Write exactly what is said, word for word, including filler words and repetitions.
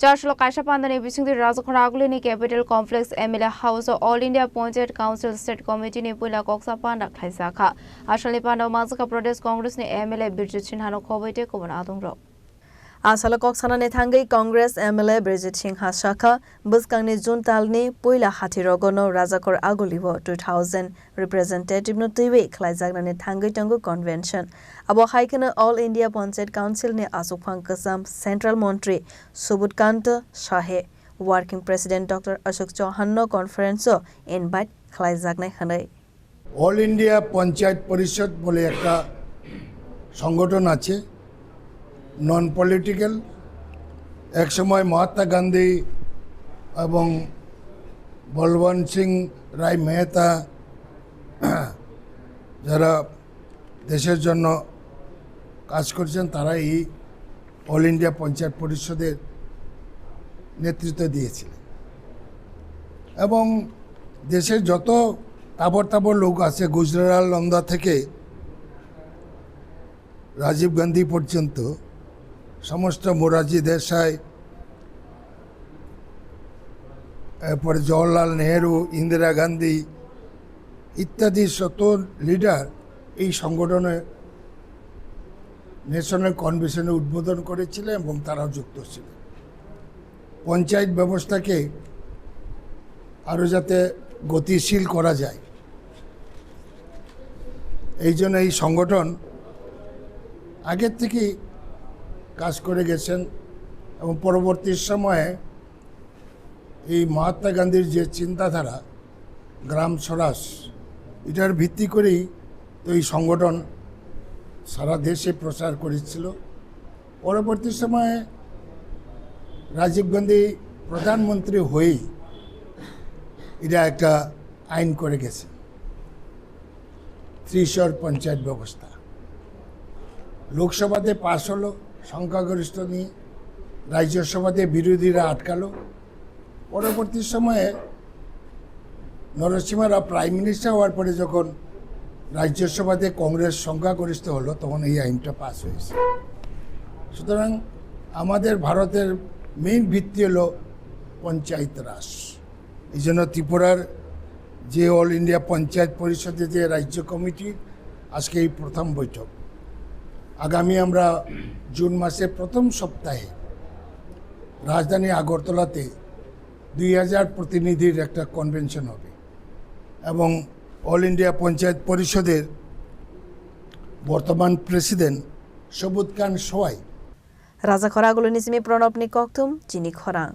Aswk kaisa pandani bisingtwi Rajakhor Agulini Capital Complex M L A House o All India Panchayat Council State Committee ni puila koksa panda khlaijakha. Asalni panda o manjakha Pradesh Congress ni M L A Birjit Sinha no khoboi tei kubun adongrok. Asalo kok sanani thangwi Congress M L A Birjit Sinha sakha, bwskangni June talni puila hatirogo no Rajakhor Aguli o two thousand representative no twiwi khlaijaknani thangwi tongo convention. Abo hai kheno All India Panchayat Council ni achukphang kwcham Central Montri Subodh Kanta Sahe, Working President Doctor Ashok Chauhan no conference o invite khlaijaknai hwnwi. All India panchayat পরিষদ বলে একটা সংগঠন আছে, non political. একসময় মহাত্মা গান্ধী এবং বলবন্ত সিং রায় মেহতা, যারা দেশের জন্য কাজ করেছেন, তারা এই অল ইন্ডিয়া পঞ্চায়েত পরিষদের নেতৃত্ব দিয়েছিলেন। এবং দেশের যত তাবর তাবর লোক আছে, গুজরাল নন্দা থেকে রাজীব গান্ধী পর্যন্ত, সমস্ত মোরারজি দেশাই, এরপরে জওহরলাল নেহেরু, ইন্দিরা গান্ধী ইত্যাদি শত লিডার এই সংগঠনে ন্যাশনাল কনভেনশনে উদ্বোধন করেছিলেন এবং তারাও যুক্ত ছিলেন। পঞ্চায়েত ব্যবস্থাকে আরও যাতে গতিশীল করা যায়, এই জন্য এই সংগঠন আগের থেকেই কাজ করে গেছেন এবং পরবর্তী সময়ে এই মহাত্মা গান্ধীর যে চিন্তাধারা, গ্রাম স্বরাজ, এটার ভিত্তি করেই তো এই সংগঠন সারা দেশে প্রচার করেছিল। পরবর্তী সময়ে রাজীব গান্ধী প্রধানমন্ত্রী হয়েই এটা একটা আইন করে গেছে, ত্রিশর পঞ্চায়েত ব্যবস্থা। লোকসভাতে পাস হলো সংখ্যাগরিষ্ঠ নিয়ে, রাজ্যসভাতে বিরোধীরা আটকালো। পরবর্তী সময়ে নরসিংহ রাও প্রাইম মিনিস্টার হওয়ার পরে যখন রাজ্যসভাতে কংগ্রেস সংখ্যাগরিষ্ঠ হলো, তখন এই আইনটা পাস হয়েছে। সুতরাং আমাদের ভারতের মেইন ভিত্তি হলো পঞ্চায়েত রাজ। এই জন্য ত্রিপুরার যে অল ইন্ডিয়া পঞ্চায়েত পরিষদের যে রাজ্য কমিটি, আজকে এই প্রথম বৈঠক। আগামী আমরা জুন মাসের প্রথম সপ্তাহে রাজধানী আগরতলাতে দুই হাজার প্রতিনিধির একটা কনভেনশন হবে এবং অল ইন্ডিয়া পঞ্চায়েত পরিষদের বর্তমান প্রেসিডেন্ট সবুজ খান সোয়াই। Rajakhor Agulini simi Pranabni kokthum chini khorang.